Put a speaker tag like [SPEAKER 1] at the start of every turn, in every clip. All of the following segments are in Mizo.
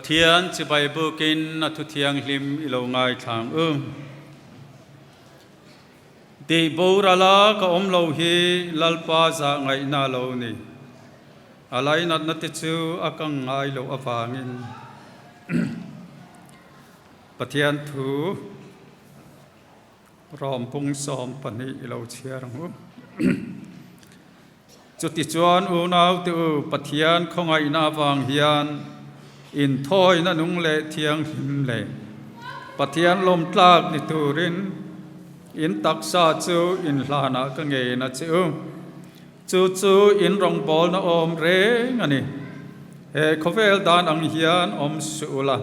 [SPEAKER 1] Pathian chibai bukin a thu thianghlim i lo ngaithla ang u. Tih borala ka awm lo hi Lalpa zah ngaihna lo ni. A lainatna te chu a kang ngai loh avangin Pathian thu Rawmpung 12 i lo chhiar ang u. Chutichuan unaute u, Pathian khawngaihna avang hian inthawina nung leh thianghlim leh Pathian lawmtlak ni turin in taksa chu inhlanah ka ngen a che u. Chu chu in rawngbawlna awm reng a ni. He khawvel dan ang hian awm suh ula.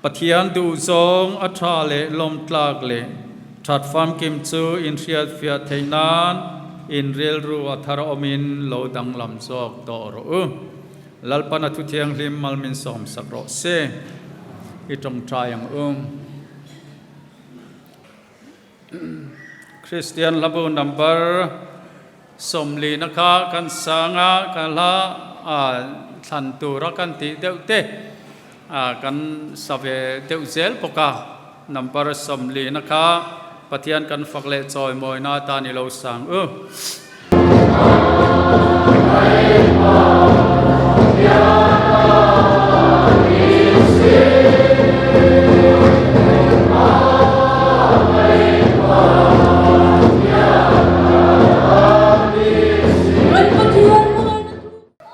[SPEAKER 1] Pathian duhzawng a tha leh lawmtlak leh that famkim chu inhriatfiah theih nan in rilru a thar awmin lo danglam zawk tawh rawh u. Lalpan a thuthianghlim malmin sawmsak rawh se. I tawngtai ang u. Kristian hlabu number 40 na kha kan sang a, ka hla thlan tura kan tih deuh te kan sa ve deuh zel bawk a. Number 40 na kha Pathian kan fak leh chawimawina atan i lo sang u.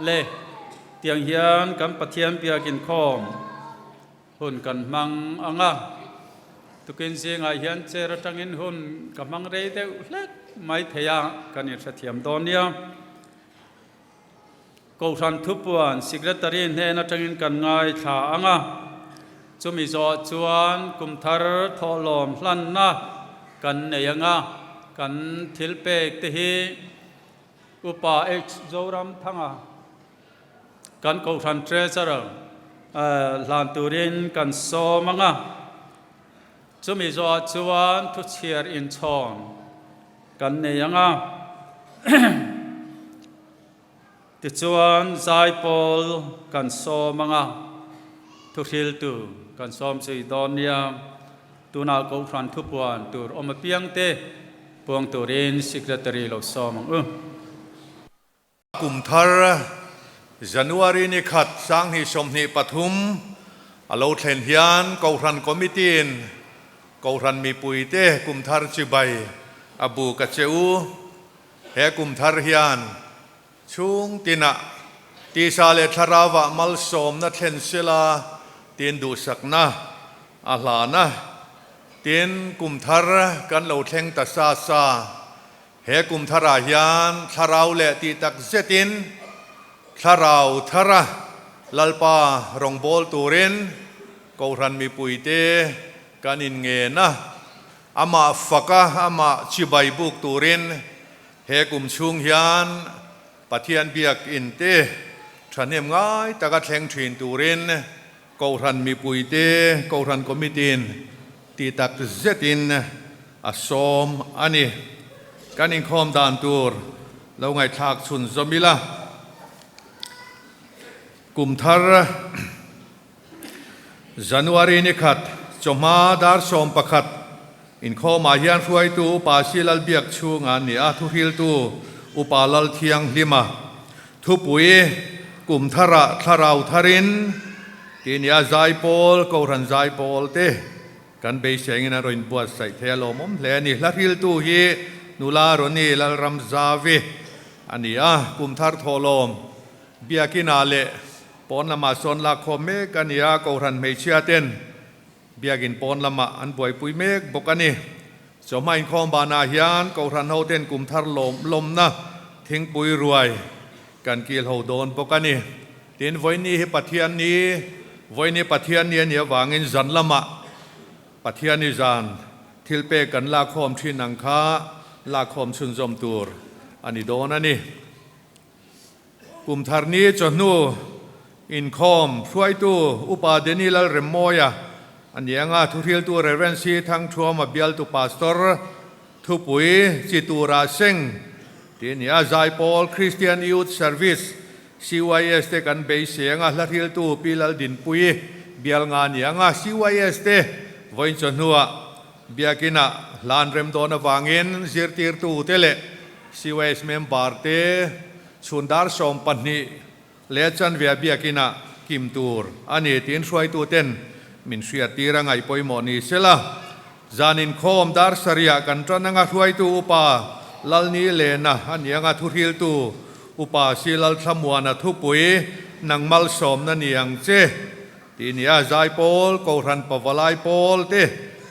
[SPEAKER 1] Le tiang hian kan Pathian biakin khawm hun kan hmang ang a, tukin zingah hian chair atangin hun ka hmang rei deuh hlek mai thei a, kan inhrethiam dawn nia. Kohhran thupuan Secretary hnen atangin kan ngaithla ang a, chumi zawh chuan kum thar thawhlawm hlanna kan nei ang a, kan thil pek te hi Upa H. Zoramthanga, Kan Kohhran Treasurer hlan turin kan sawm ang a, chumi zawhah chuan thuchhiar inchhawn kan nei ang a. Tichuan zaipawl kan sawm ang a, thuhriltu kan sawm zui dawn nia. Tunah Kohhran thupuan tur awm apiangte puang turin Secretary lo sawm ang u.
[SPEAKER 2] Kum thar January ni khat 2023 a lo thlen hian Kohhran Committee in Kohhran mipuite kum thar chibai a buk a che u. He kum thar hian chhung tinah tisa leh thlarauah malsawmna thlen sela tin duhsakna a hlan a. Tin, kum thar kan lo thleng ta sa sa. He kum tharah hian thlarau leh tih tak zetin thlarau thara Lalpa rawngbâwl turin Kohhran mipuite kan inngen a, amah faka amah chibai buk turin he kum chhung hian Pathian biakinn te thahnem ngai taka thleng thin turin Kohhran mipuite Kohhran Committee-in tih tak zetin a sawm a ni. Kan inkhawm dan tur lo ngaihthlak chhun zawm ila. Kum thar January ni khat chawhma dar 11 inkhawmah hian hruaitu Upa Silal Biak chhunga an ni a, thuhriltu Upa Lalthianghlima thupui kum tharah thlarau tharin tih nia Zaipawl, Kohhran Zaipawl te kan beisengin an rawn inbuatsaih thei a lawmawm hle a ni. Hla hriltu hi Nula Ronnie Lalramzavi a ni a, kum thar thawhlawm Biakinah leh pawn lamah sawn lakkhawm mek a ni a, Kohhran hmeichhia ten Biakin pawn lamah an buaipui mek bawk a ni. Chawhma inkhawm banah hian Kohhran hoten kum thar lawm lawmna thingpui ruai kan kil ho dawn bawk a ni. Tin, vawiini hi Pathian ni, vawiini Pathian ni a nih avangin zan lamah Pathiani zan thil pek kan lakkhawm thin ang kha lakkhawm chhunzawm tur a ni dawn a ni. Kum thar ni chawhnu inkhawm hruaitu Upa Denny Lalremmawia a ni ang a, thuhriltu Rev. C. Thangthuama bialtu Pastor Thupui Chitura Seng tih a ni a, Zaipawl Christian Youth Service CYS te kan beisei anga hla hriltu Pi Laldinpuii bial nga ni anga CYS te vawiin chawhnuah Biakinah hlan rem dawn avangin zirtirtu te leh CYS member te chhun dar 12 leh chanve a biakinah kim tur a ni tiin hruaitu ten min hriattir a ngaih pawimawh ni sela. Zan inkhawm dar sarihah kan tan anga hruaitu upa Lalni Lena a ni anga thuhriltu upa Si Lalthlamuana thupui nang malsawmna ni ang che. Tih nia Zaipawl, Kohhran Pavalai Pawl te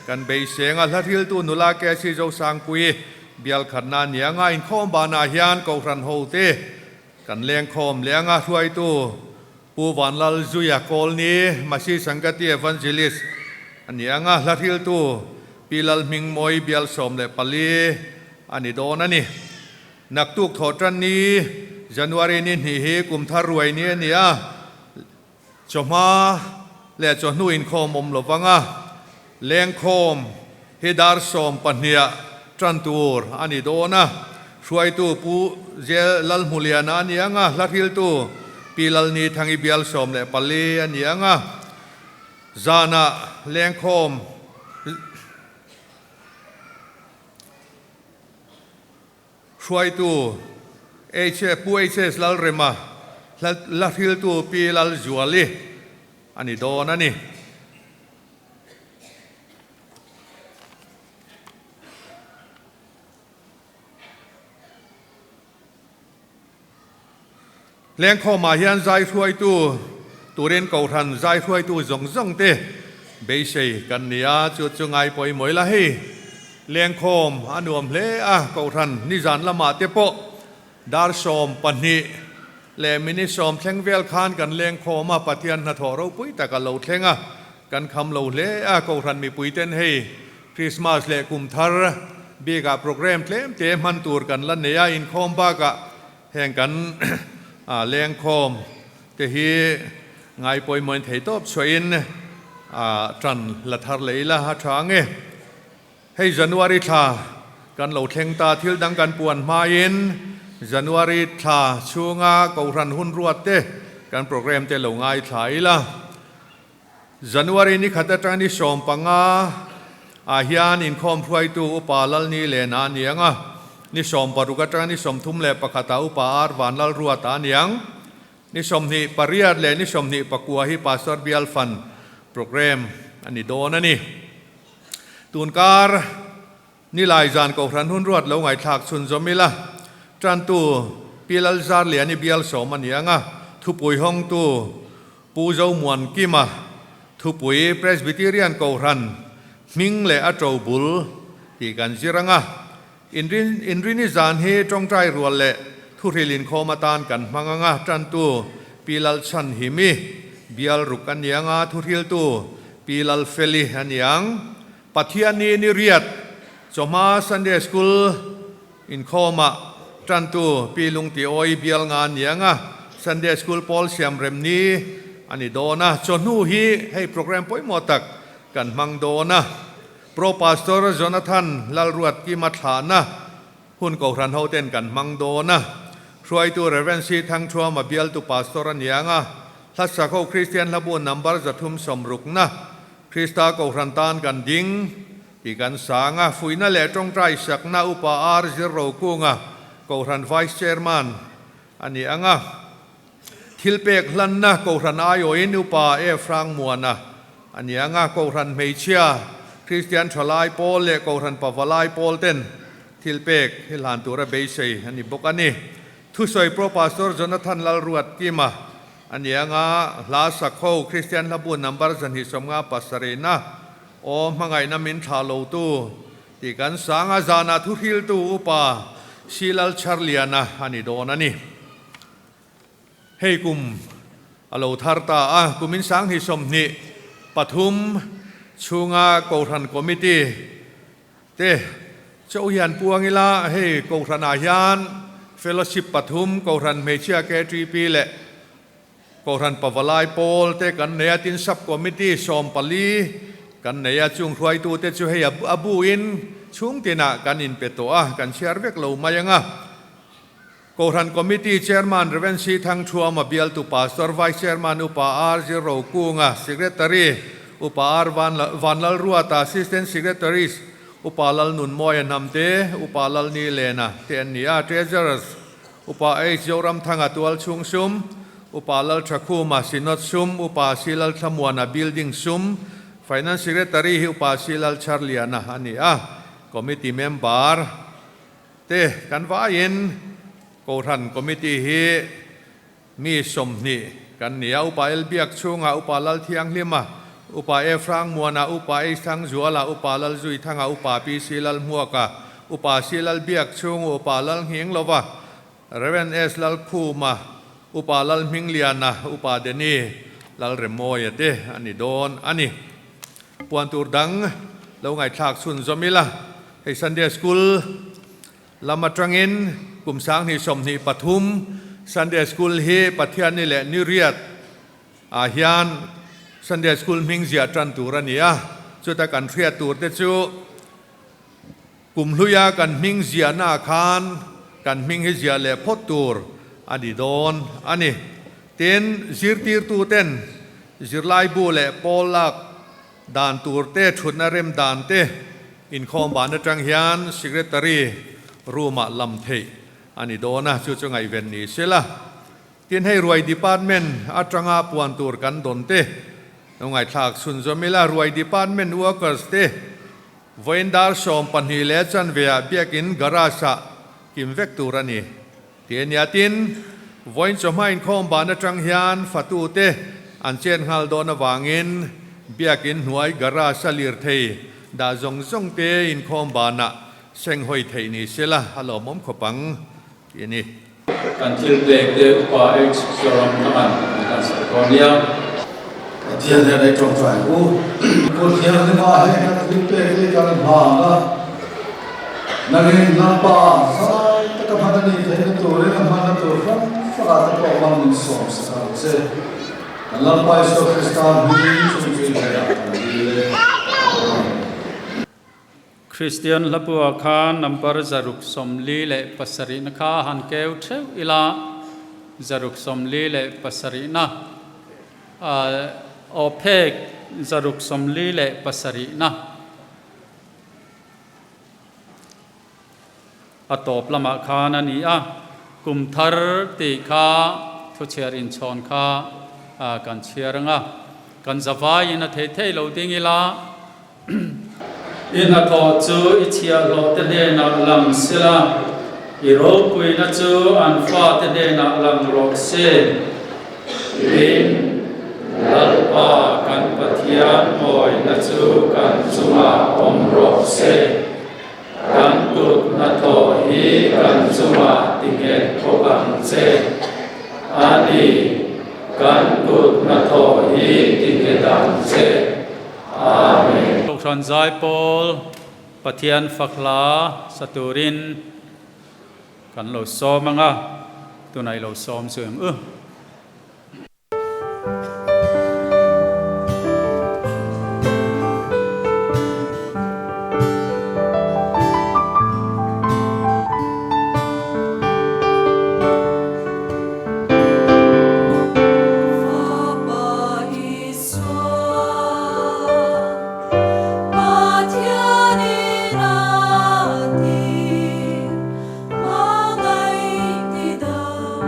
[SPEAKER 2] kan beiseng a, hlahriltu nula KC Zosangpui bial khatna nia nga inkhawm banah hian Kohhran ho te kan lengkhawm leh anga hruaitu Pu Vanlal Zuia Kawlni, Masi Sangati Evangelist a ni anga hlahriltu Pi Lalhmingmawi bial 14 a ni dawn a ni. Naktuk thawhtan ni January ni hnih hi kum thar ruai ni a ni a. Chawhma leh chawhnu inkhawm awm lo vanga lengkhawm hi dar 12 ah tan tur a ni dawn a, hruaitu Pu Zel Lalhmuliana a ni ang a, hlahriltu Pi Lalni Thangi bial 14 a ni ang a, zanah lengkhawm Hruaitu H Pu HS Lalrema, Hlahriltu Pi Lalzuali a ni dawn a ni. Lengkhawmah hian zai hruaitu turin Kohhran zai hruaitu zawng zawng te beisei kan ni a, chu chu ngai pawimawh ila hei lengkhawm a nuam hle a, Kohhran nizan lamah te pawh dar 12 leh minute 10 thleng vel khan kan lengkhawm a, Pathian hnathawh ropui tak a lo thleng a, kan kham lo hle a, Kohhran mipui ten hei Krismas leh kum thar bikah program tlem te hman tur kan la nei a, inkhawm bakah Heng kan lengkhawm te hi ngai pawimawhin thei tawp chhuahin tan la thar leh ila a tha ang e. Hei January thla kan lo thleng ta, thil dang kan puan hmain January thla chhunga Kohhran hun ruat te kan program te lo ngaithla ila. January ni khat atang ni 15 ah hian inkhawm hruaitu Upa Lalni Lena a ni ang a, ni 60 atang ni 31 ah Upa Ar Vanlal Ruata a ni ang. Ni 28 leh ni 29 hi Pastor Bial Fund Program a ni dawn a ni. Tunkar Nilai zan Kohhran hun ruat lo ngaihthlak chhunzawm ila, tantu Pi Lalzarliani bial 10 a ni ang a, thupui hawngtu Pu Zomuan Kima, thupui Presbyterian Kohhran hming leh a to bul tih kan zir ang a, Inrini zan hi tawngtai rual leh thuhril inkhawm atan kan hmang ang a, tantu Pi Lalchhanhimi bial ruk a ni ang a, thuhriltu Pi Lalfeli a ni ang. Pathian ni ni riat chawhma Sunday School inkhawmah tantu Pi Lungti Awi bial nga ni anga Sunday School pawl siam rem ni a ni dawn a, chawhnu hi hei program pawimawh tak kan hmang dawn a, Pro Pastor Jonathan Lalruat Kima thlahna hun Kohhran ho ten kan hmang dawn a, hruaitu Rev. C. Thangthuama bialtu Pastor a ni anga, Hlasak ho Kristian hlabu number 360na Krista Kohhran tan kan ding tih kan sang a, fuihna leh tawngtai sakna Upa R Zir Rokunga Kohhran Vice Chairman a ni ang a, thilpek hlanna Kohhran aiawhin Upa F Hrangmuana a ni ang a, Kohhran hmeichhia Kristian Thalai Pawl leh Kohhran Pavalai Pawl ten thilpek hi hlan tura beisei a ni bawk a ni. Thusawi Pro Pastor Jonathan Lalruat Kima A ni anga hla sak ho Kristian hlabu number 257 na Aw hmangaihna min thlah lo tu tih kan sang a, zanah thuhriltu Upa Silal Charliana a ni dawn a ni. Hei kum a lo thar ta a, kumin 2023 chhunga Kohhran Committee te chauh hian puang ila, hei Kohhranah hian Fellowship pathum, Kohhran Hmeichhia KTP leh Kohhran Pavalai Pawl te kan nei a, tin Sub Committee 14 kan nei a, chung hruaitute chu hei a buin chhung tinah kan inpe tawh a, kan chhiar vek lo mai ang a. Kohhran Committee Chairman Rev. C. Thangthuama bialtu Pastor Vice Chairman Upa R. Zirrokunga, Secretary Upa R. Vanlalruata, Assistant Secretaries Upa Lalnunmawia Hnamte, Upa Lalnilena te an ni a, Treasurers Upa H. Zoramthanga Tualchhung Sum, Upa Lalthakhuma Synod Sum, Upa C. Lalthlamuana Building Sum, Finance Secretary hi Upa C. Lalchharliana a ni a, Committee Member te kan vaiin Kohhran Committee hi mi 20 kan ni a, Upa L. Biakchhunga, Upa Lalthianghlima, Upa E. Hrangmuana, Upa H. Thangzuala, Upa Lalzuithanga, Upa P. C. Lalhmuaka, Upa C. Lalbiakchhungu, Upa Lalnghinglova, Rev. S. Lalkhuma, Upa Lalhmingliana, Upa Deni Lalremawia te a ni dawn a ni. Puan tur dang lo ngaihthlak chhun zawm ila, hei Sunday School lam atangin kum 2023 Sunday School hi Pathianni leh Niriat ah hian Sunday School hming ziah tan tur a ni a, chuta kan hriat tur te chu Kum hluia kan hming ziahna khan kan hming hi ziah leh phawt tur a ni dawn a ni. Tin, zirtirtuten zirlaibu leh pawl lak dan tur te, thutna rem dan te inkhawm ban atang hian Secretary room-ah lam theih a ni dawn a, chu chu ngaihven ni sela. Tin, hei ruai department atanga puan tur kan dawn te lo ngaihthlak chhunzawm ila, ruai department workers te Vawiin dar 12 leh chanve-ah biakin garage-ah kim vek tur a ni tih a nia. Tin, vawiin chawhma inkhawm ban atang hian fatute an chen nghal dawn avangin biakin hnuai garage-a lirthei dah zawng zawng te inkhawm banah senghawi theih ni sela a lawmawm khawp ang tih a ni.
[SPEAKER 1] Kan thil pek te Upa H. Zoramthanga'n an kan sawi dawn nia.
[SPEAKER 3] Pathian hian ei tawngtai u. Kut thianghlimah heng kan thil pek hi kan hman a, nangin Lalpa zai taka hman a nih theihna turin a hmanna tur hrang hrangah te pawh hmang min sawm sak ang che. Kan Lalpa Isua Krista hming chung chu i hnenah kan dil e. Amen.
[SPEAKER 1] Kristian hlapua kha number 647 na kha han keu theuh ila, 647 na, aw phek 647 na a tawp lamah khan a ni a, kum thar tih kha thuchhiar inchhawn kha kan chhiar ang a, kan zavaiin a thei thei lo ding ila. I hnathawh chu i chhiahhlawhte hnenah lang sela, i ropuina chu an fate hnenah lang rawh se. Tin, Lalpa kan Pathian mawina chu kan chungah awm rawh se. Kan kut hnathawh hi kan chungah ti nghet bawk ang che. A ni, kan kut hnathawh hi ti nghet ang che. Amen. Kohhran Zaipawl Pathian fak hla sa turin kan lo sawm ang a, tunah i lo sawm chu eng u.
[SPEAKER 4] Fapa Isua Pathianin a tir, hmangaih ti dam.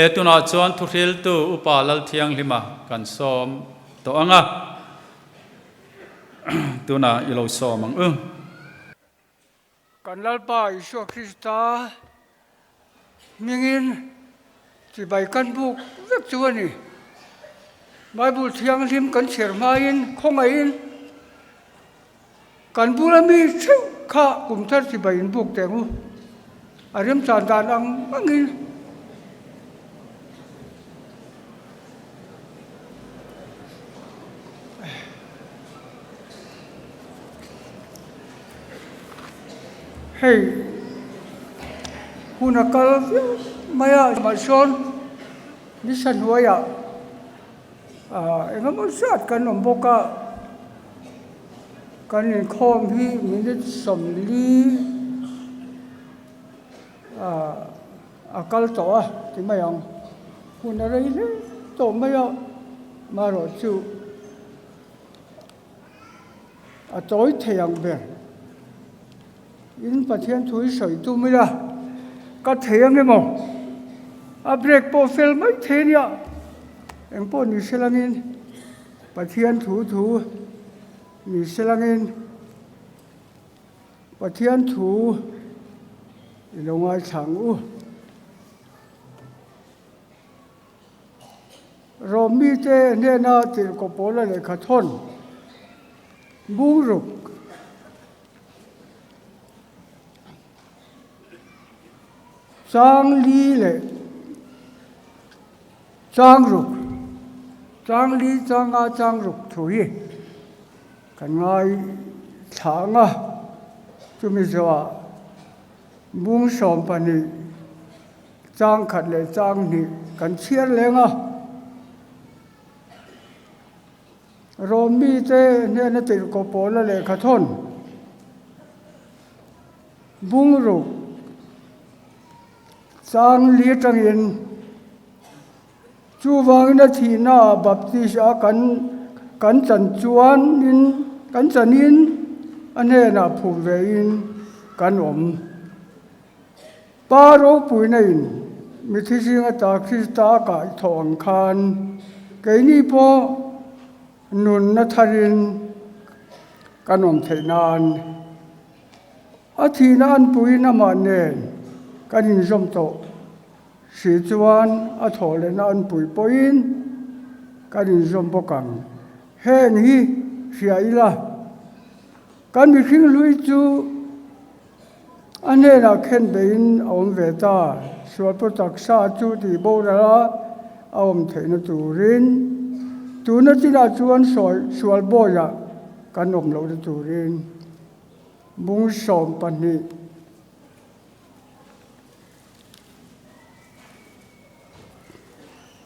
[SPEAKER 1] Le tunah chuan thuhriltu Upa Lalthianghlima kan sawm tawh ang a, tunah i lo sawm ang u.
[SPEAKER 5] Kan Lalpa Isua Krista hmingin chibai kan buk vek chu a ni. Bible thianghlim kan chhiar hmain khawngaihin kan bula mi theuh kha kum thar chibai in buk teh ang u. A remchan dan ang angin. Hei hun a kal viau mai a mahsawn nisa hnuaiah ah eng emaw zat kan awm bawk a kan inkhawm hi minute 40 ah a kal tawh a ti mai ang hun a rei hle tawh mai a marawhchu. A tawi thei ang ber. In Pathian thu hi sawi tum ila, ka thei ang emaw? A break pawh fel mai thei a nia. Eng pawh ni se langin Pathian thu thu ni se langin Pathian thu i lo ngaithla ang u. Rom mite hnena tirhkaw pawla lehkha thawn bungruk chang li leh chang ruk, chang li changa chang ruk thu hi kan ngaithla ang a, chumi zawhah bung 12. Chang khat leh chang hnih kan chhiar leng a, Rom mite hnena tirhkaw pawla lehkha thawn bungruk chang li atangin chuvangin a thihnaah Baptist a kan kan chan chuanin kan chanin a hnenah phum vein kan awm. Pa ropuina in mithi zing ata Krista a kai thawh ang khan keini pawh nunna tharin kan awm theih nan a thihna anpuiin amah nen kan inzawm tawh si chuan a thawh lehna anpui pawhin kan inzawm bawk ang. Heng hi hria ila kan mihring hlui chu A hnenah khen beiin a awm ve ta. Sualpu taksa chu tih boral a a awm theihna turin tuna chinah chuan sawi sual bawiah kan awm lohna turin bung 12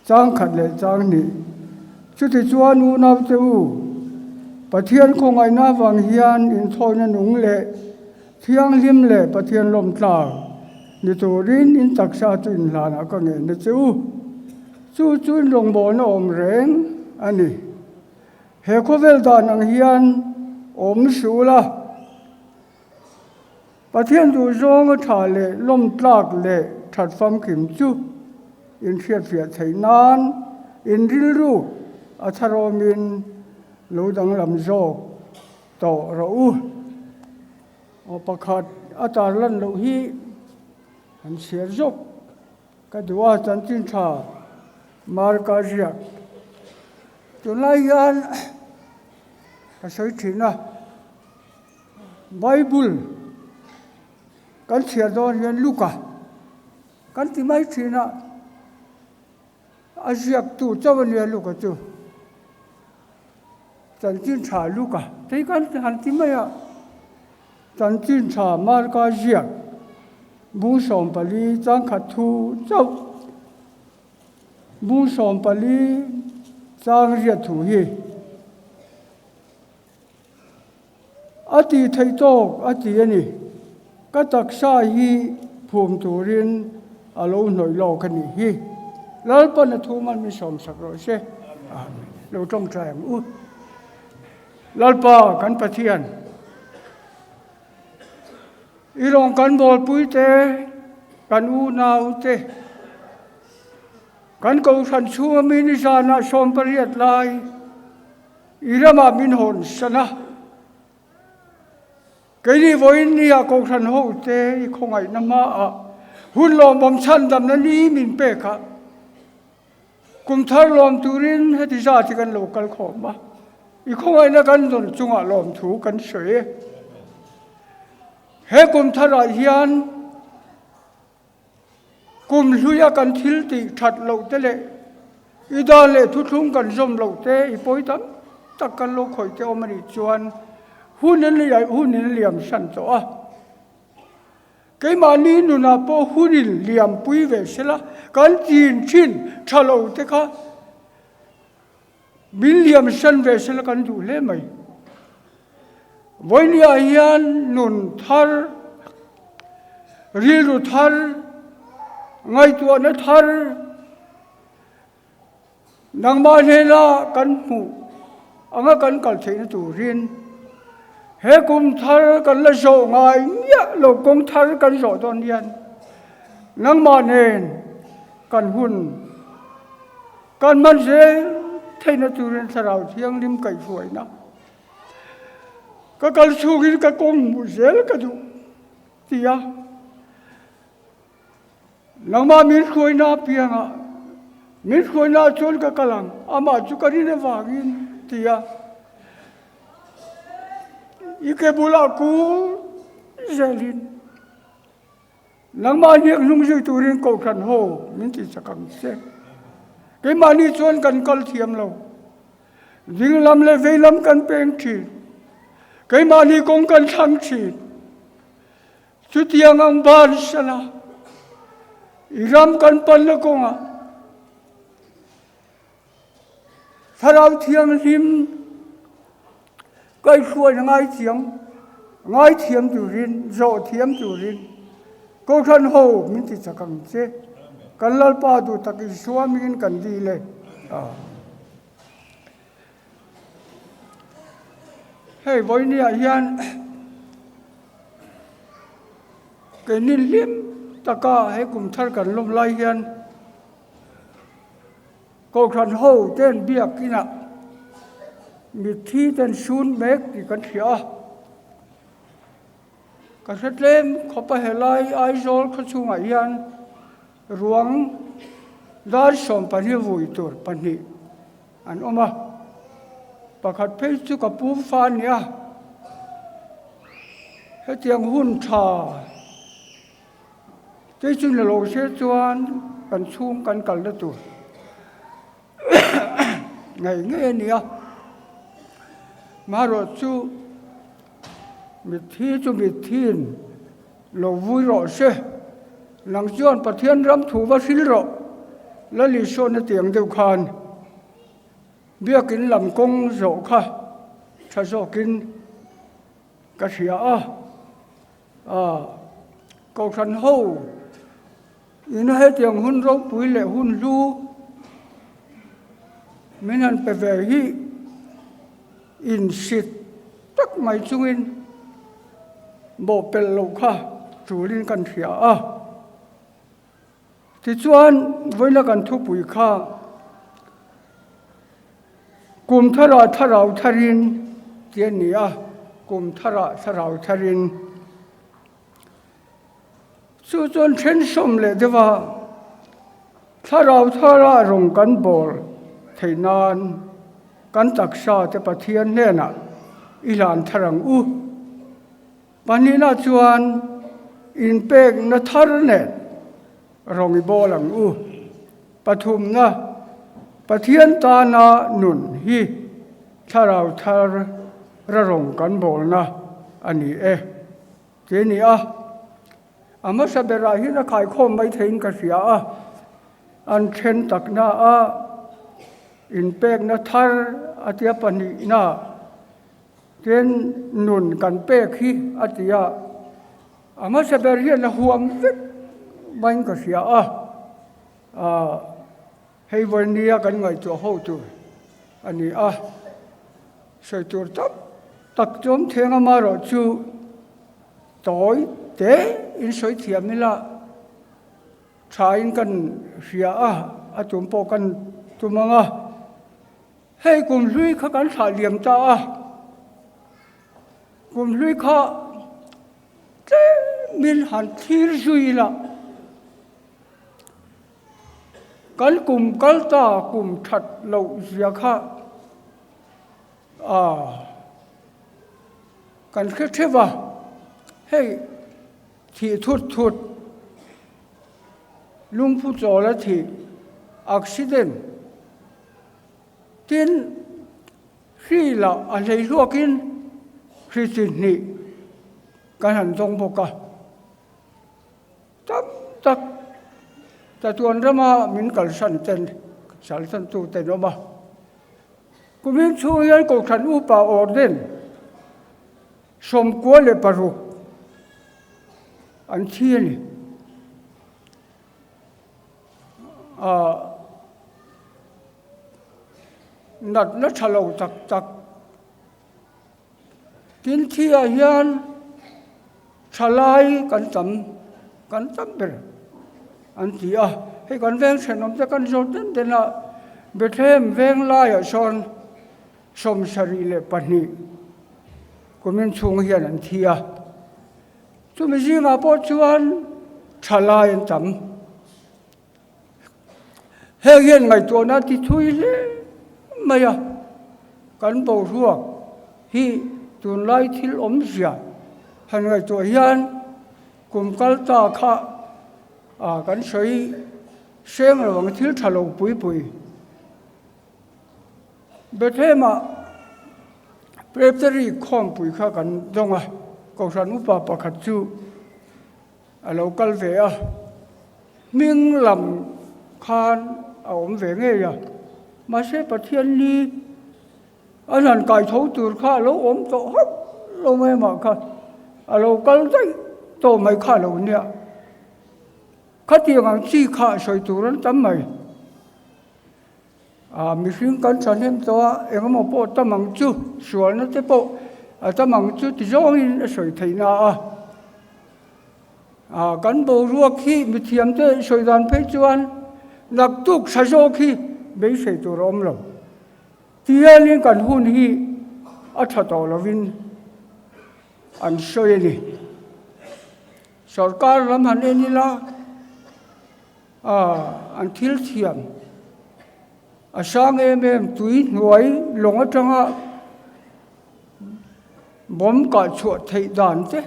[SPEAKER 5] Chang khat leh chang hnih. Chutichuan unaute u, Pathian khawngaihna avang hian inthawina nung leh thianghlim leh Pathian lawmtlak ni turin in taksa chu inhlanah ka ngen na che u. Chu chu in rawngbawlna awm reng a ni. He khawvel dan ang hian awm suh la. Pathian duhzawnga tha leh lawmtlak leh that famkim chu inhriatfiah theih nan in rilru a tharawmin lo danglam zawk tawh rawh u. Aw pakhat a tarlan loh hi han chhiar zawk ka duh a, chanchin tha Marka ziak tunlai hian ka sawi thin a. Bible kan chhiar dawn hian Luka kan ti mai thin a, a ziaktu chauh a nia Luka chu. Chanchin tha Luka tei kan han ti mai a, chanchin tha Marka ziak bung 14 chang khat thu chauh bung 14 chang riat thu hi. A tih theih tawk a ti a ni. Ka taksa hi phum turin a lo hnawih lawk a nih hi. Lalpan a thu man min sawmsak rawh se. Amen. Lo tawngtai ang u. Lalpa kan Pathian, i rawn kan bawlpui te, kan unau te. Kan kohhran chhunga mi nizanah 18 lai i ramah min hawn san a. Keini vawiin nia kohhran hote i khawngaihna hmaah hun lawmawm chhandamna ni min pek a. Kum thar lawm turin heti zat hi kan lo kal khawm a, i khawngaihna kan dawn chungah lawmthu kan sawi e. He kum tharah hian kum hluia kan thil tih that loh te leh i dan leh thuthlung kan zawm loh te i pawi tam tak kan lo khawih te awm a nih chuan hun in hun in liam san tawh a. Keimahni nunah pawh hun in liampui ve sela kan chin thin tha lo te kha min liam san ve sela kan duh hle mai. Vawinia hian nun thar, rilru thar, ngaihtuahna thar, Nangmah hnena kan hmuh anga kan kal theihna turin he kum thar kan la zawh ngai miah lo kawng thar kan zawh dawn hian nangmah nen kan hun kan hman zel theihna turin Thlarau Thianghlim kaihhruaina ka kal chhungin ka kawng hmuh zel ka duh ti a. Nangmah min hruaina apiangah min hruaina chuan ka kal ang, amah chu ka rin avangin, ti a. I ke bulah kul zelin nangmah hniak hnung zui turin kohhran ho min ti chak ang che. Keimahni chuan kan kal thiam lo. Dinglam leh veilam kan peng thin. Keimahni kawng kan thlang thin. Chutiang ang ban sala i ram kan panna kawngah Thlarau Thianghlim kaihhruaina ngaithiam ngaithiam turin zawh thiam turin Kohhran ho min ti chak ang che. Kan Lalpa duh tak Isua mingin kan dil e. Hei vawinia hian keini hlim taka he kum thar kan lawm lai hian Kohhran ho ten biak inah mitthi ten sun mek tih kan hria a. Ka hre tlem khawp a helai Aizawl khaw chhungah hian ruang dar 12 vui tur pahnih an awm a, pakhat phei chu ka pu fa a ni a, hetiang hun tha te chu ni lo se chuan kan chhung kan kalna tur ngei ngei a ni a, marawh chu. Mitthi chu mithiin lo vui rawh se, nang chuan Pathian ram thu va hril rawh, Lalisawna tiang deuh khan biakin lam kawng zawh kha tha zawkin ka hria a, aah Kohhran ho ina hetiang hun ropui leh hun hlu min han pe ve hi insit tak mai chungin bawhpelh loh kha tulin kan hria a. Tichuan, vawiina kan thupui kha kum tharah thlarau tharin tih a ni a, kum tharah thlarau tharin. Chu chuan thensawm leh deuha thlarau tharah rawng kan bawl theih nan kan taksa te Pathian hnenah i hlan thar ang u. Pahnihna chuan inpekna thar nen rawng i bawl ang u. Pathumna, Pathian tana nun hi thlarau thar ra rawng kan bawlna a ni e. Ti a ni a, a hmasa berah hian a khaikhawm mai theiin ka hria a, an then takna a inpekna thar a tia pahnihna ten nun kan pek hi a ti a, a hmasa ber hian a huam vek maiin ka hria a, ah hei vawinia kan ngaihtuah ho tur a ni a, sawi tur tak tak chu awm theng amaherawh chu tawi te in sawi thiam ila tha in kan hria a. a tum pawh kan tum ang a, hei kum hlui kha kan thlah liam ta a, kum hlui kha tlemin han thlir zui ila kan kum kal ta kum that loh zia kha ah kan hre theuh a, hei thih thut thut lungphu chawl a thih accident tin hri lah a hlei hluakin hri chi hnih kan han zawng bawk a. Tam tak chatuan rama min kalsan ten kalsan tu ten awm a. Kumin chhung hian Kohhran Upa Orden 96 an thi a ni. Ahh natna tha lo tak tak Tin thiah hian thalai kan tam kan tam ber an ti a, hei kan veng thenawm te kan zawt den den a, Bethlehem veng laiah sawn 72 kumin chhung hian an thi a, chumi zingah pawh chuan thalai an tam. Heng hian ngaihtuahna ti thui hle mai a, kan boruak hi tunlai thil awmzia han ngaihtuah hian kum kal ta kha ah kan sawi hreng lo ang thil tha lo pui pui. Bethlehem-ah Presbytery khawmpui kha kan dawng a, Kohhran upa pakhat chu A lo kal ve a, hming lam khan a awm ve ngei a, mahse Pathian ni an han kai tho tur kha a lo awm tawh hauh lo mai mah kha, a lo kal daih tawh mai kha a lo nia. Khatiang ang chi kha sawi tur an tam mai. A mihring kan thahnem tawh a, engemaw pawh tam ang chu, sualna te pawh a tam ang chu ti zawngin a sawi theih na a. A kan boruak hi mithiam te sawi dan phei chuan naktuk tha zawk hi beisei tur a awm lo. Tihianin kan hun hi a tha tawh lovin an sawi a ni. Sorkar lam han en ila. A, an thil thiam. A sang em em tui hnuai lawng atanga bomb kah chhuah theih dan te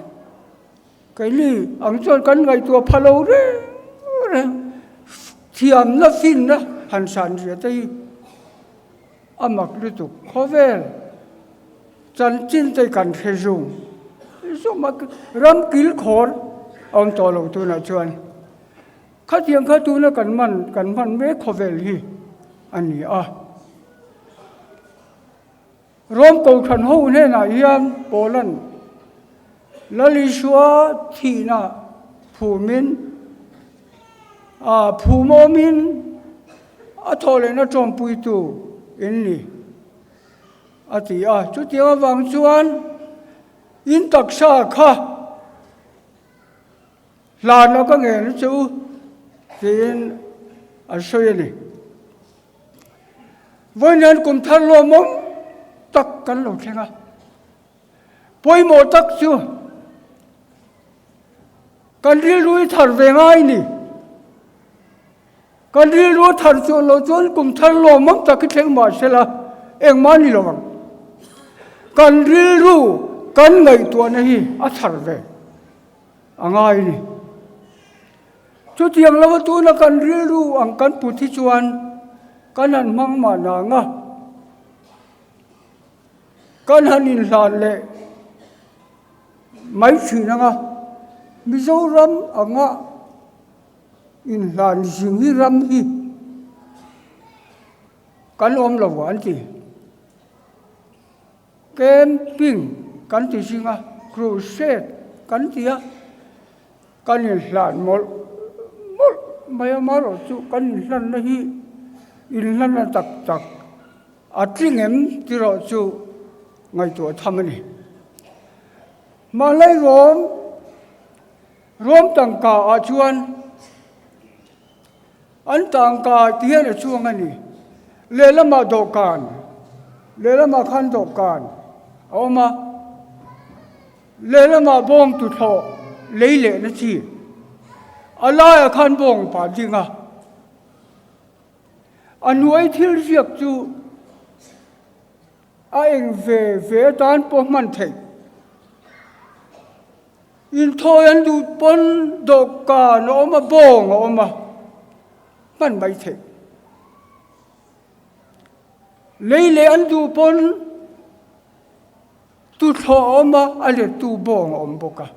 [SPEAKER 5] keini ang chuan kan ngaihtuah pha lo reng reng thiamna finna han san zia te hi a mak lutuk khawvel chanchin te kan hre zung zung a ram kil khawr a awm tawh lo tunah chuan. Khatiang kha tuna kan man kan hman mek khawvel hi a ni a. Rom Kohhran ho hnenah hian Paulan Lal Isua thihna phumin a phumawmin a thawhlehna tawmpuitu in ni a ti a. Chutiang avang chuan in taksa kha Hlan a ka ngen chu tiin an sawi a ni. Vawiin kum thar lawmawm tak kan lo thleng a, pawimawh tak chu kan rilru i thar ve ngai ni. Kan rilru a thar chuan lo chuan kum thar lawmawm tak hi thleng mah sela engmah a ni lo ang. Kan rilru kan ngaihtuahna hi a thar ve a ngai a ni. Chutiang lova tuna kan rilru ang kan put hi chuan kan han hmang mahna ang a, kan han inhlan leh mai thin ang a, Mizoram anga Inhlan zing hi ram hi kan awm lo an ti. Camping kan ti zing a, crusade kan ti a, kan inhlan mawlh mawlh mai a, amaherawhchu kan inhlanna hi inhlanna tak tak a tling em tih chu ngaihtuah tham a ni. Mahni rawng Rom tangka ah chuan An tangkai ti hian a chuang a ni. Lehlamah dawhkan, lehlamah khan dawhkan a awm a, lehlamah bawng tuthlawh lei lehna chi. A laiah khan bawng pa ding a. A hnuai thil ziak chu a eng ve ve atan pawh hman theih. Inthawi an duh pawn dawhkan a awm a, bawng a awm a, hman mai theih. Lei leh an duh pawn tuthlawh a awm a, a lettu bawng a awm bawk a.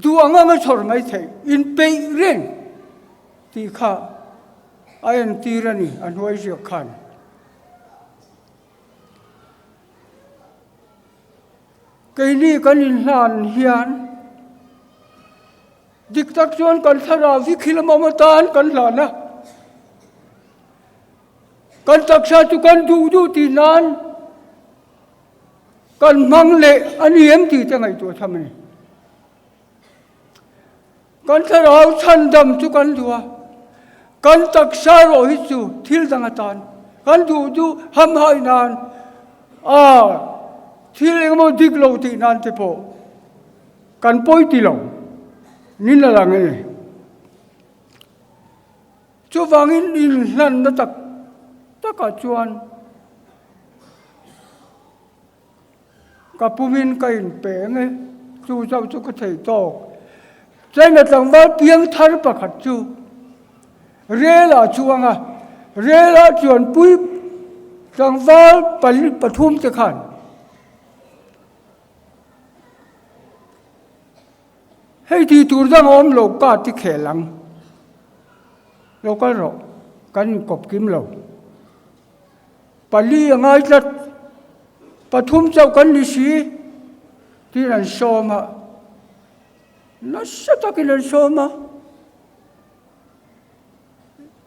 [SPEAKER 5] Duh ang anga chhawr mai theih, inpeih reng tih kha a entir a ni, a hnuai ziak khan. Keini kan inhlan hian dik tak chuan kan thlarau hi khi lam awm atan kan hlan a, kan taksa chu kan duh duh tih nan kan hmang leh a ni em tih te ngaihtuah tham a ni. Kan thlarau chhandam chu kan duh a, kan taksa erawh hi chu thil dang atan kan duh duh hamhai nan a thil engemaw dik lo tih nan te pawh kan pawi ti lo nin a lang a ni. Chuvangin inhlanna tak takah chuan Ka pumin ka inpe ang e, chu chauh chu ka thei tawk. China tlangval piang thar pakhat chu rel ah chuang a, rel ah chuan pui tlangval pali pathum te khan hei tih tur dang a awm lo ka ti khel ang, lo kal rawh kan inkawp kim lo. Pali a ngai tlat, pathum chauh kan ni si tiin an sawm a, nasa takin an sawm a.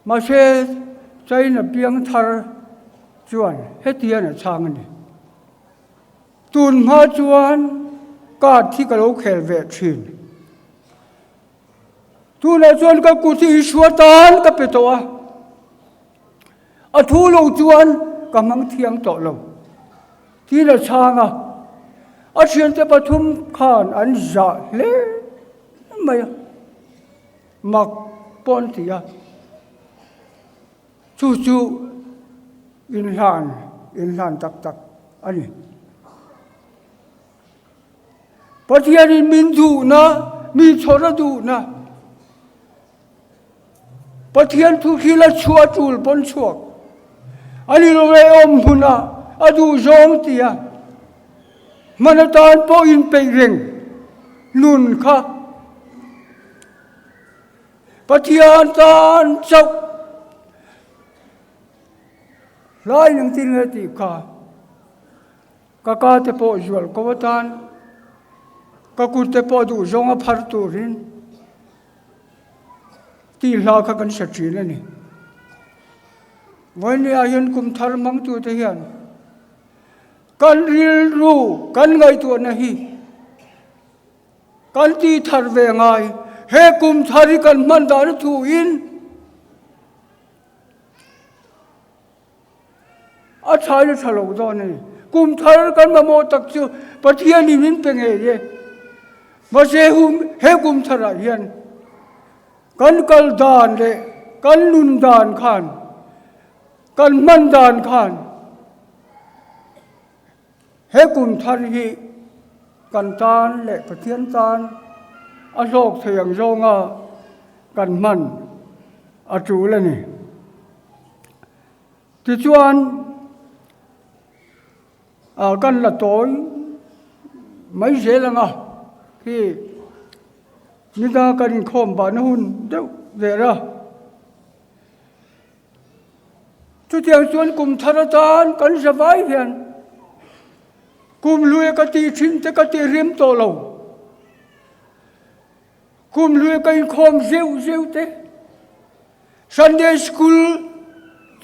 [SPEAKER 5] Mahse China piang thar chuan hetian a chhang a ni. Tun hma chuan card hi ka lo khel ve thin. Tunah chuan ka kut hi Isua tan ka pe tawh a. A thu lo chuan ka hmang thiang tawh lo. Tiin a chhang a, a thiante pathum khan an zah hle mai a, mak pawh an ti a. Chu chu inhlan inhlan tak tak a ni. Pathianin min duhna, mi chhawr a duhna. Pathian thu khi la chhuah tul pawn chhuak. An inreh awm hmunah a duh zawng tia hman atan pawh inpeih reng nun kha Pathian tan chauh hlai nang tin nge tih kha ka ka te pawh zual ko atan ka kut te pawh duh zawng a phar turin Tih hla kha kan hre thin a ni. Vawinia hian kum thar hmangtute hian kan rilru kan ngaihtuahna hi kan tih thar ve ngai. He kum thar hi kan hman dan a thuin a thain a tha lo dawn a ni. Kum thar kan mamawh tak chu Pathianin min pe ngei e. Mahse he kum tharah hian kan kal dan leh kan nun dan khan, kan hman dan khan he kum thar hi kan tan leh Pathian tan a hlawk thei ang zawnga kan hman a tul a ni. Tichuan, kan la tawi mai zel ang a, khi nida kan inkhawm bahna hun deuh vel a. Chutiang chuan kum thar atan kan za vai hian kum hlui ka tih thin te ka tih rim tawh lo. Kum hlui ka inkhawm zeuh zeuh te. Sunday School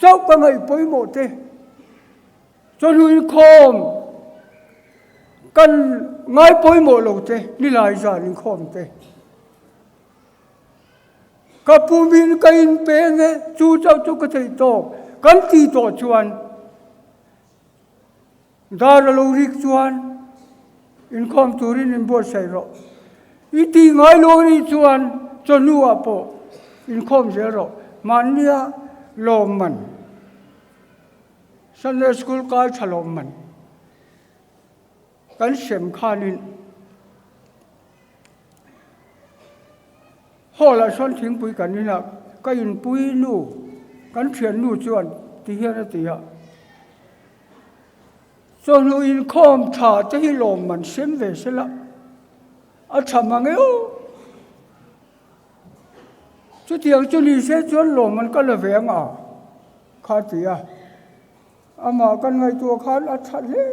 [SPEAKER 5] chauh ka ngaih pawimawh te, chawhnu inkhawm kan ngai pawimawh lo te, nilai zan inkhawm te. Ka pumin ka inpeng e, chu chauh chu ka theih tawk kan tih tawh chuan dar a lo rik chuan inkhawm turin inbuatsaih rawh. I tih ngai lo anih chuan chawhnu ah pawh inkhawm zel rawh. Mahnia lawmman, Sunday School kai tha lawmman kan sem khanin Hall ah sawn thingpui kan in a, ka inpui nu, kan thiannu chuan ti hian a ti a, Chawhnu inkhawm tha te hi lawmman sem ve sela, a tha mang e aw. Chutiang chu ni se chuan lawmman ka la ve ang a, kha a ti a. Amah kan ngaihtuah khan a tha hle,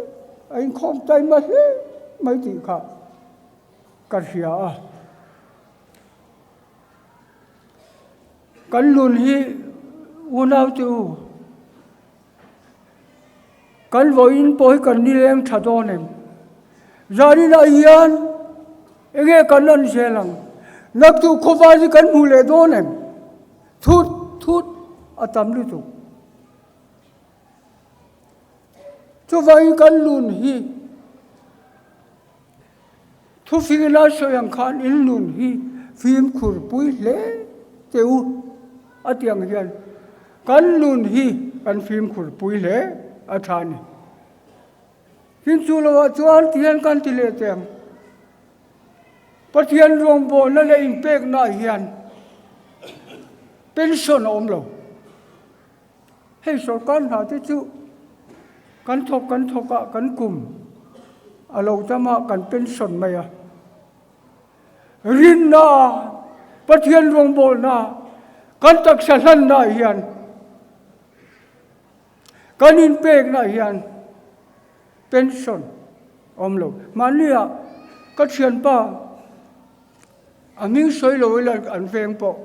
[SPEAKER 5] a inkhawm taima hle mai tih kha ka hria a. Kan nun hi unau te u, kan vawiin pawh hi kan nileng tha dawn em? Zaninah hian enge kan an zel ang? Naktuk khawvar hi kan hmuh leh dawn em? Thut thut a tam lutuk. Chuvangin kan nun hi Thufing lai sawi ang khan in nun hi fimkhur pui hle teh u a ti ang hian kan nun hi kan fimkhur pui hle a tha a ni. Tin chu lovah chuan ti hian kan ti leh teh ang. Pathian rawngbawlna leh inpekna ah hian pension a awm lo. Hei sorkar hna te chu kan thawk kan thawk a, kan kum a lo tam a, kan pension mai a. Rinna, Pathian rawngbawlna, kan taksa hlanna ah hian, kan inpekna ah hian pension a awm lo. Mahni ah ka thianpa a hming sawi lo ila an veng pawh.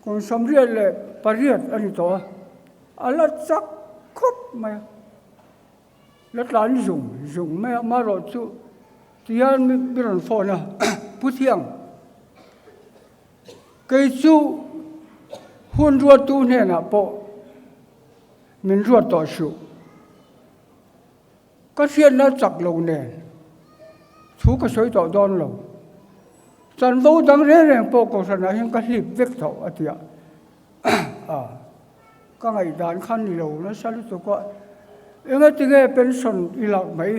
[SPEAKER 5] Kum 78 a ni tawh a, a la chak khawp mai a, la tlan zung zung mai a, amaherawh chu tihian mi rawn phone a, Pu Thiang, kei chu hun ruattu hnenah pawh min ruat tawh suh, Ka hriatna chak lo nen thu ka sawi tawh dawn lo. Chanvo dang reng reng pawh kohhranah hian ka hlip vek tawh a ti a. A, ka ngaihdan kha ni lo nasa lutuk a, engatinge pension i lak mai?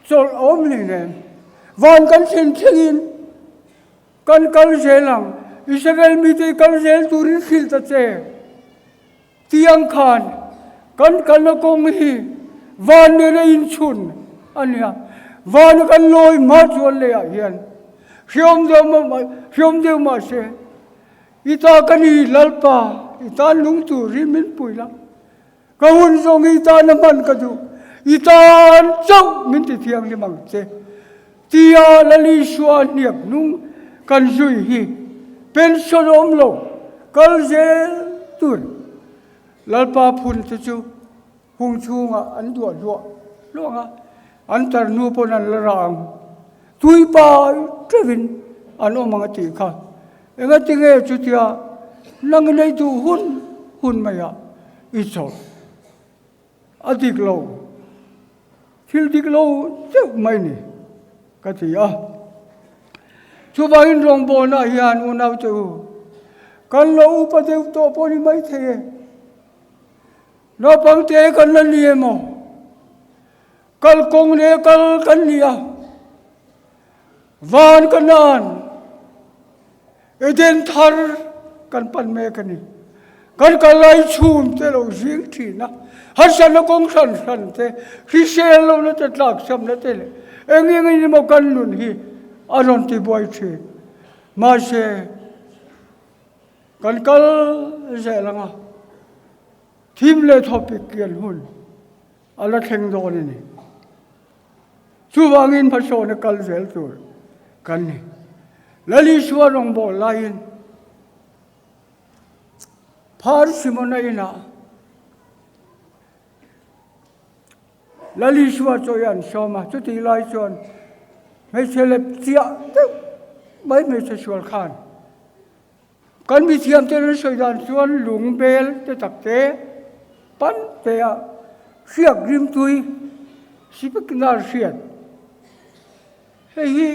[SPEAKER 5] Chawlh a awm hlei nen van kan thlen thlengin kan kal zel ang, Israel mite i kal zel turin hrilh ta che. Tiang khan kan kalna kawng hi van nena inchhun a nia. Vana kan lawi hma chuan leiah hian hreawm deuh mah hreawm deuh mah se i ta ka ni Lalpa i tan lung turin min pui la. Ka hun zawng i tan a hman ka duh i tan chauh min ti thianghlim ang che. Tia Lal Isua hniak hnung kan zui hi pension awm lo kal zel tur Lalpa phun te chu hung chhungah an duah hluah hluah ang a, an tar hnu pawn an la rah ang. Tui pai teuhin an awm ang a tih kha. Engatinge chutia nang nei duh hun hun maiah i chawlh? A dik lo, thil dik lo deuh mai ni ka ti a. Chuvangin rawngbawlnaah hian unau che u, kan lo upa deuh tawh pawh ni mai thei e. Naupang te kan la ni emaw, kalkawng leh kal kan ni a, van ka nan Eden thar kan pan mek a ni. Kan kal lai chhum te lo zing thin a, harsatna kawng hran hran te, hrisel lohna te, tlakchhamna te leh eng eng in emaw kan nun hi a rawn ti buai thin. Mahse, kan kal zel ang a, thim leh thawpik kian hun a la thleng dawn a ni. Chuvangin hmasawna kal zel tur kan ni. Lal Isua rawngbâwl laiin Phar Simona inah Lal Isua chaw hi an sawm a, chutih lai chuan hmeichhe lep chiah deuh mai hmeichhe sual khan. Kan mithiam te an sawi dan chuan lung bel te tak te pan te a hriak rimtui spikenard hriat. Hei hi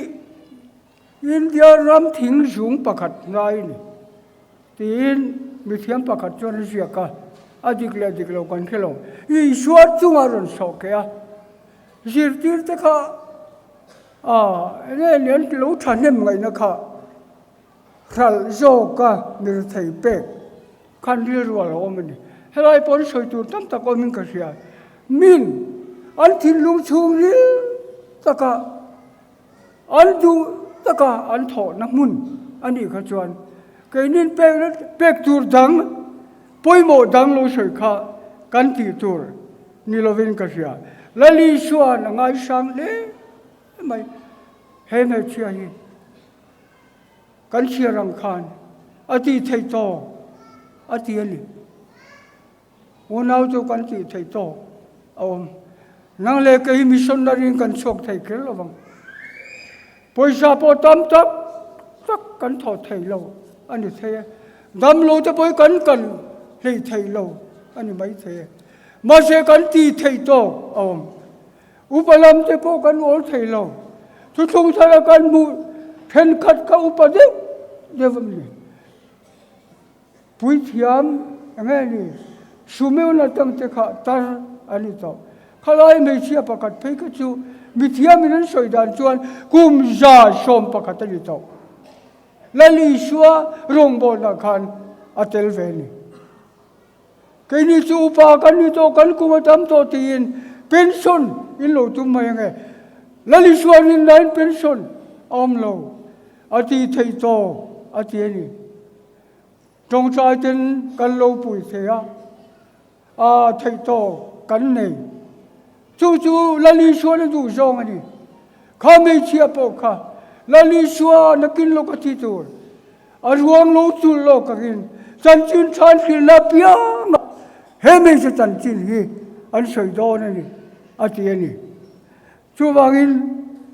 [SPEAKER 5] India ram thing zung pakhat ngai a ni tiin mithiam pakhat chuan a ziak a, a dik leh dik lo kan hre lo. Isua chungah rawn sawh keh a, zirtir te kha enge lian lo thahnem ngaihna kha hralh zawka mirthei pek khan rilru a lo awm a ni. Helai pawh an sawi tur tam tak awmin ka hria. Min an thinlung chhung ril taka an duh taka an thawhna hmun a nih kha chuan keinin pek pek tur dang pawimawh dang lo sawi kha kan tih tur ni lovin ka hria. Lali chuan a ngaisang hle mai he hmeichhia hi. Kan chhiar ang khan a tih theih tawk a ti a ni. Unau chu kan tih theih tawk a awm. Nang leh kei hi missionary in kan chhuak thei kher lo vang. Pawisa pawh tam tak tak kan thawh thei lo a ni thei e. Damlo te pawh hi kan kal hlei thei lo a ni mai thei e. Mahse kan tih theih tawk a awm. Upa lam te pawh kan awl thei lo. Thuthlung thara kan hmuh thenkhat kha upa deuh deuh a ni. Puithiam enge ni Sumeon atang te kha tar a ni tawh. Khalai hmeichhia pakhat phei kha chu mithiamin an sawi dan chuan kum 111 a ni tawh. Lal Isua rawngbawlnah khan a tel ve a ni. Keini chu upa kan ni tawh, kan kum a tam tawh tiin pension in lo tum mai ange. Lal Isua rinnain pension a awm lo a ti thei tawh a ti a ni. Tawngtai ten kan lo pui thei a, a theih tawh kan nei. Chu chu Lal Isua na duh zawng a ni. Kha hmeichhia pawh kha Lal Isua nakin lawk a thi tur. A ruang lo chul lawk angin chanchin than hrilhna pianga he hmeichhe chanchin hi an sawi dawn a ni, a ti a ni. Chuvangin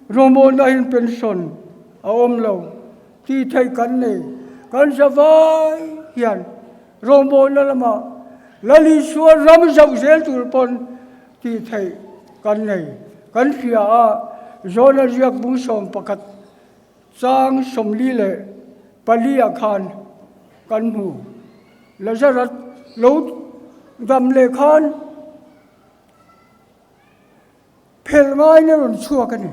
[SPEAKER 5] rawngbawlna hin pension a awm lo tih theih kan nei. Kan zavai hian rawngbawlna lamah Lal Isua ram zauh zel tur pawn tih theih kan nei. Kan hria a, Jona ziak bung 11 Chang 44 ah khan kan hmu. Lazarus lo dam leh khan phelh ngaiin a rawn chhuak a ni.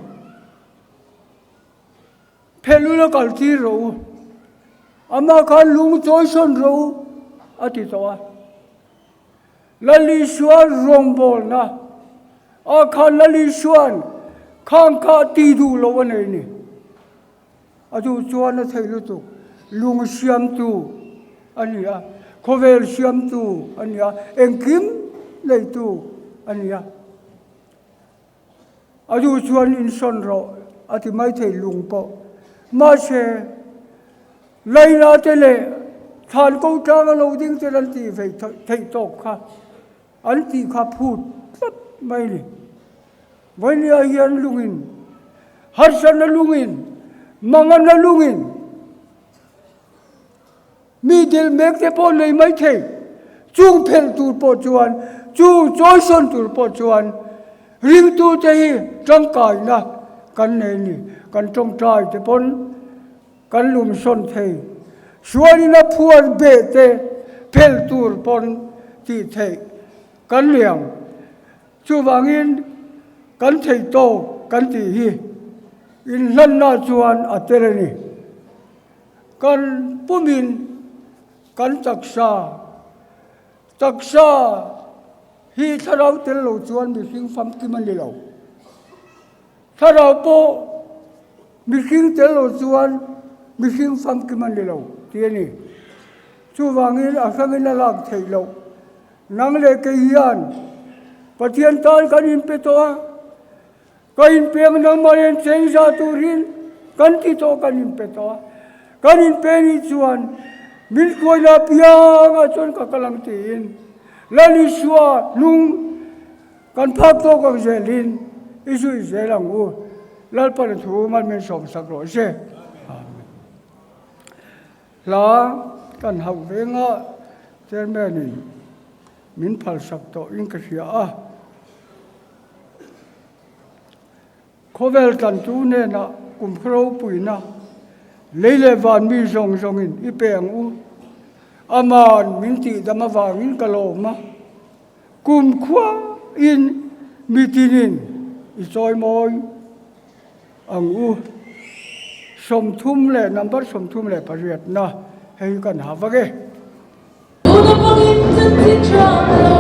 [SPEAKER 5] Phelh ula kal tir rawh u, amah khan lung chawi sawn rawh u a ti tawh a. Lal Isua rawngbawlna ah khan Lal Isua'n khang kha a ti duh lo a nei ni. A duh chuan a thei lutuk. Lung siamtu a ni a, khawvel siamtu a ni a, engkim neitu a ni a. A duh chuan insawn rawh a ti maithei lung pawh. Mahse, Laila te leh thlan ko tlanga lo ding ten an tih ve theih tawk kha an tih kha phut tlat mai ni. Vainia hian lungin, harsatna lungin, manganna lungin Mi dil mek te pawh nei mai thei. Chung phelh tur pawh chuan, chu chawisawn tur pawh chuan ringtute hi tangkaina kan nei ni. Kan tawngtai te pawn kan lumsawn thei. Sualin a phuar beh te phelh tur pawn tih theih kan ni ang. Chuvangin kan thei tawk kan tih hi inhlanna chuan a tel a ni. Kan pumin kan taksa, taksa hi thlarau tel lo chuan mihring famkim a ni lo. Thlarau pawh mihring tel lo chuan mihring famkim a ni lo tih a ni. Chuvangin a hrangin a lak theih loh. Nang leh kei hian Pathian tan kan inpe tawh a. Ka inpeng nangmah nen cheng za turin kan ti tawh kan inpe tawh a, kan inpe nih chuan min hruaina piangah chuan ka kal ang tiin Lal Isua hnung kan phak tawk ang zelin i zui zel ang u. Lalpan a thu man min sawmsak rawh se. Amen. Hla. kan hauh venga chairman in min phalsak tawh in ka hria a. Khawvel tlantu hnenah kum ropuina lei leh van mi zawng zawngin i pe ang u. Aman min tihdam avangin ka lawm a, kum khuain mi tinin i chawimawi ang u. 30 leh number 38 na hei kan ha vak e.
[SPEAKER 4] Tuna pangin chanchin tha lo.